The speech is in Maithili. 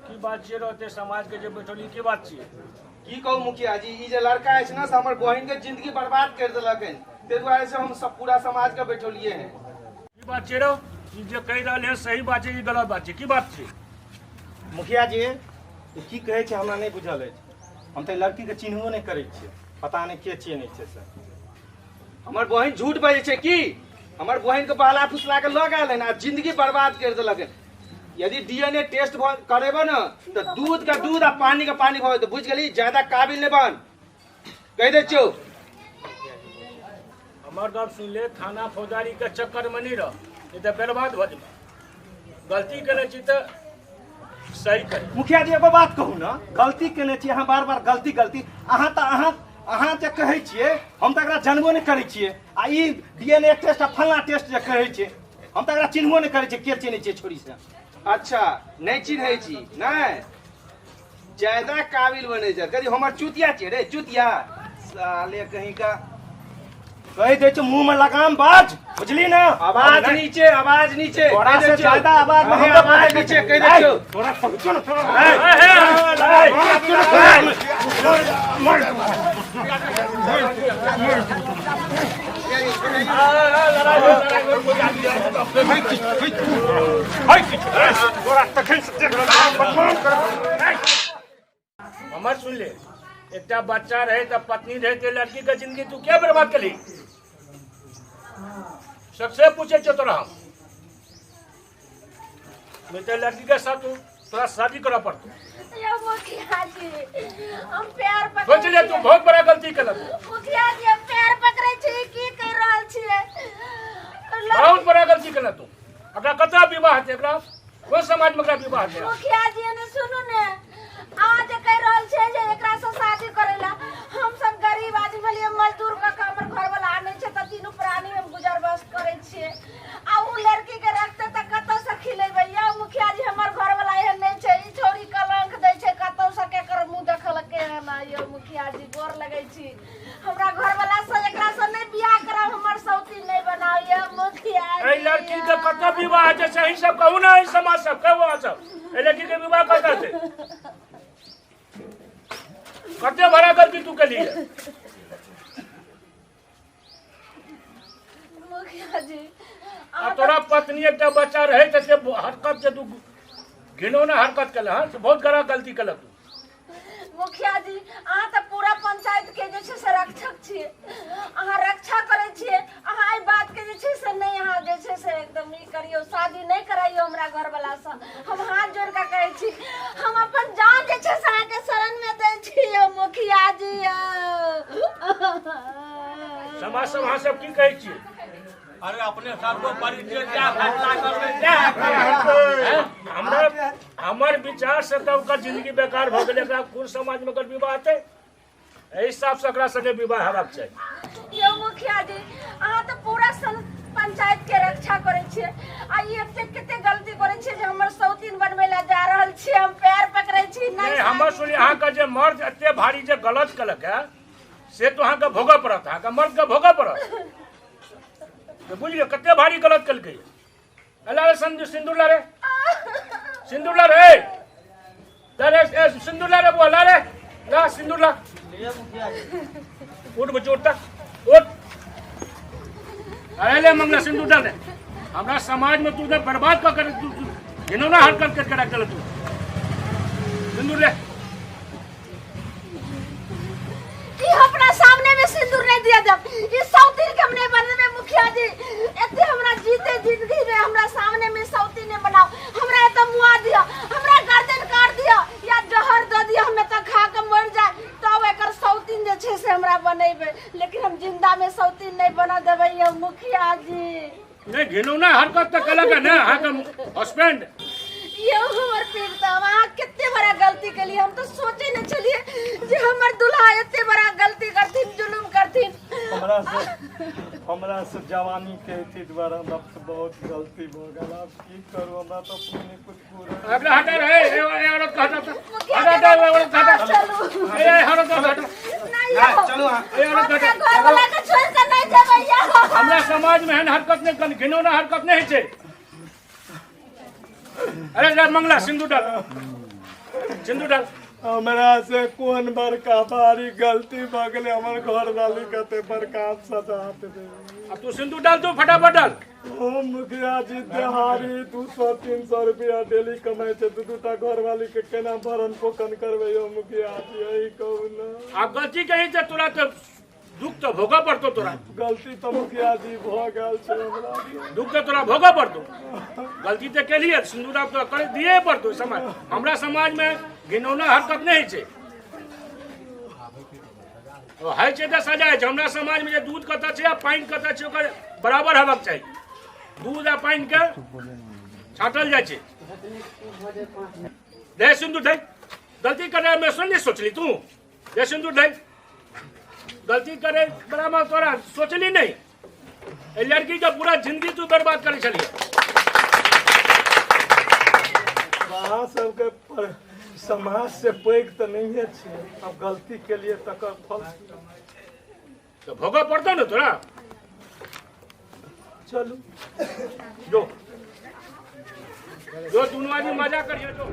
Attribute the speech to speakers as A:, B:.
A: की बात छियै रहते समाज के जे बैठल ई की बात छियै?
B: की कहू मुखिया जी, ई जे लड़का अछि ने से हमर बहिन के जिंदगी बर्बाद कर देलक हन, ताहि दुआरे से हम सब पूरा समाज के बैठौलिए हैं।
A: की बात छियै रौ? ई जे कहि रहल है सही बात छै कि गलत बात छै? की बात छै?
B: मुखिया जी, ई की कहै छै हमरा नहि बुझल अछि। हम तऽ लड़की के चिन्हबो नहि करै छियै, पता नहि के छियै नहि छै से। हमर बहिन झूठ बजै छै की? हमर बहिन के बहला फुसला के लऽ गेल हन आ जिंदगी बर्बाद कर देलक हन। यदि डीएनए टेस्ट करेबो ने तऽ दूध के दूध आ पानी के पानी भऽ जेतै, बुझि गेली? ज्यादा काबिल नहि बन, कहि दै छियौ।
A: हमर गप सुनि ले, थाना फौजदारी के चक्कर में नहीं रह, नहीं तऽ बर्बाद भऽ जेबा। गलती केने छी तऽ सही कर।
B: मुखिया जी, एगो बात कहू ने, गलती केने छी अहाँ बार बार गलती गलती, अहाँ तऽ अहाँ जे कहै छियै हम तऽ एकरा जानबो नहि करै छियै, आ ई डीएनए टेस्ट आ फलना टेस्ट जे कहै छियै हम तऽ एकरा चिन्हबो नहि करै छियै, के चिन्है छियै छोरी से? अच्छा नहि चिन्है छी? नहि ज्यादा काबिल बनै छै, कभी हमर चुतिया छियै रे चुतिया साले कहीं का।
C: कहि दै छै मुंह में लगाम बाज, बुझली ना?
B: आवाज नीचे, आवाज नीचे,
C: तोरा
B: कहि दै
C: से
B: छियौ।
C: ज्यादा आवाज में
B: अरे
C: हम
B: आवाज नीचे कहि दै छियौ।
C: तोरा पहुंचो ना, तोरा।
A: हमर सुन ले, एकटा बच्चा रहे तऽ पत्नी रहे ते लड़की के जिंदगी तू क्या बर्बाद कली? सबसे पूछे छो तोरा हम, नहीं तो लड़की के साथ तू तोरा शादी करऽ पड़तो।
D: यौ मुखिया जी, हम पैर पकड़ै
A: सोच ले, तू
D: छियै।
A: बहुत बड़ा गलती केलक।
D: मुखिया जी, हम पैर पकड़ै छी, की कहि रहल छियै?
A: बहुत बड़ा गलती केलक तू। एकरा कतऽ विवाह हेतै? एकरा कोन समाज में एकरा विवाह हेतै?
D: मुखिया जी, एने सुनू ने, अहाँ जे कहि रहल छियै जे एकरा से शादी करै ला, हम सब गरीब आदमी भेलियै, मजदूर कऽ के हमर घरवाला आनै छै तऽ तीनू प्राणी हम गुजर बस करै छियै, आ उ लड़की के रखतै तऽ कतऽ से खिलेबै? यौ मुखिया जी, हमर घरवाला एहन नहि छै, ई छौड़ी कलंक दै छै, कतौ से केकर मुँह देखलकै हन? यौ मुखिया जी, गोर लगै छी, हमरा घरवाला से एकरा से नहि बियाह कराउ, हमर सौती नहि बनाउ यौ मुखिया जी।
A: एहि लड़की के कतऽ विवाह हेतै से अहीं सब कहू ने, एहि समाज सब कहू, अहाँ सब एहि लड़की के विवाह कतऽ हेतै? कते बड़ा गलती तू केलियै।
D: मुखिया जी,
A: आ तोरा पत्नी एकटा बच्चा रहे तऽ से हरकत जे तू घिनौना हरकत केलह हँ, से बहुत बड़ा गलती केलक तू।
D: मुखिया जी, अहाँ तऽ पूरा पंचायत के जे छै से रक्षक छियै, अहाँ रक्षा करै छियै, अहाँ एहि बात के जे छै से नहि, अहाँ जे छै से एकदम ई करियौ, शादी नहि कराइयौ हमरा घरवला सँ। हम हाथ जोड़ि कऽ कहै छी, हम अपन जान जे छै से अहाँके शरण मे दै छी यौ मुखिया जी। यौ
A: समाज सब अहाँ सब की कहै छियै?
E: अरे अपने सबको परिचय क्या फैसला करबै क्या?
A: हैं? हमरा हमर विचार से तऽ ओकर जिंदगी बेकार भऽ गेलै। एकरा कोन समाज मे ओकर विवाह हेतै? एहि हिसाब से एकरा संगे विवाह हेबाक चाही।
D: यौ मुखिया जी, अहाँ तऽ पूरा पंचायत के रक्षा करै छियै, आ ई एते कते गलती करै छियै जे हमर सौतीन बनबै लए जा रहल छियै। हम पैर पकड़ै छी, नहि
A: नहि हमर
D: शादी।
A: सुनी, अहाँके जे मर्द एते भारी जे गलत केलक है से तो अहाँके भोगऽ पड़त, अहाँके मर्द के भोगऽ पड़त। तऽ बुझि गेल कते भारी गलत केलकै। अला रे सिंदूर ला रे, सिंदूर ला रे, ला रे, ए, सिंदूर ला रे बुआ, ला रे, ला सिंदूर ला। उठ बच्चो, उठ तक उठ। अरे ले मंगला सिंदूर डाल दे। हमरा समाज में तू तो बर्बाद कर कर तू घिनौना हरकत करके रख देल तू। सिंदूर ले।
D: ई अपना सामने में सिंदूर नहीं दिया जब ई सौतीन के हम नहीं बनबे मुखिया जी। एते हमरा जीते जिंदगी में हमरा सामने में सौतीन नहीं बनाओ, हमरा एते मुआ दिया, हमरा गर्दन काट दिया या जहर दे दिया, हम एते खा के मर जाए तब एकर सौतीन जे छै से हमरा बनेबे, लेकिन हम जिंदा में सौतीन नहीं बना देबै यौ मुखिया जी।
A: नहीं घिनौना हरकत तऽ केलक है ने अहाँके हस्बैंड।
D: यौ हमर पीड़ता, अहाँ कते बड़ा गलती केलियै, हम तऽ सोचे नहि छलियै जे हमर दुल्हा एते बड़ा गलती करथिन, जुलुम करथिन।
C: हमरा से जवानी के अथी द्वारा हमरा से बहुत गलती भऽ गेल, आब की करू, हमरा तऽ अपने कुछ पूरा।
A: अगला हटा रे, ए ए औरत के हटा।
D: मुखिया
A: हटा, हटा, ए औरत के हटा।
D: चलू।
A: ए ए औरत के हटा।
D: नहीं यौ,
B: चलू अहाँ।
A: ए औरत के
D: अपना
A: हटा।
D: घर वाला के छोड़ि कऽ नहि जेबै यौ।
A: हमरा समाज में एहन हरकत नहीं कर, घिनौना हरकत नहीं छै। अरे जा मंगला सिंदूर डाल। सिंदूर डाल।
C: हमरा से कोन बड़का भारी गलती भऽ गेलै, हमर घरवाली कते बड़का सजा देबै।
A: अब तू सिंदूर डाल, तू फटाफट डाल।
C: हम मुखिया जी देहारी 200-300 रुपया डेली कमाइ छै, दू दूटा घरवाली के केना भरण पोषण करबै यौ मुखिया जी, यही कहू ना।
A: आब गलती कही छै तोरा तऽ दुख तऽ भोगऽ पड़तौ तोरा।
C: गलती तऽ मुखिया जी भऽ गेल छै हमरा,
A: दुख तऽ तोरा भोगऽ पड़तौ। गलती तऽ केलियै, सिन्दूर आब तोरा करे दिए पड़तौ। समाज हमरा समाज में घिनौना हरकत नहि होइ छै, होइ छै तऽ सजा होइ छै। हमरा समाज में जे दूध कतऽ छै आ पानि कतऽ छै ओकर बराबर हेबाक चाही। दूध आ पानि के छाँटल जाइ छै। दे सिन्दूर दे, गलती करे में सुन सोचली तू, दे सिन्दूर दे। गलती करे बराबर तोरा सोचली नहीं, एहि लड़की के पूरा जिंदगी तू बर्बाद करे छलियै।
C: अहाँ सबके समाज से पैघ तऽ नहिए छै, अब गलती के लिए तकर फल
A: तऽ भोगऽ पड़तौ ने तोरा।
C: चलू
A: जो जो दुनू आदमी मजा करिए जो।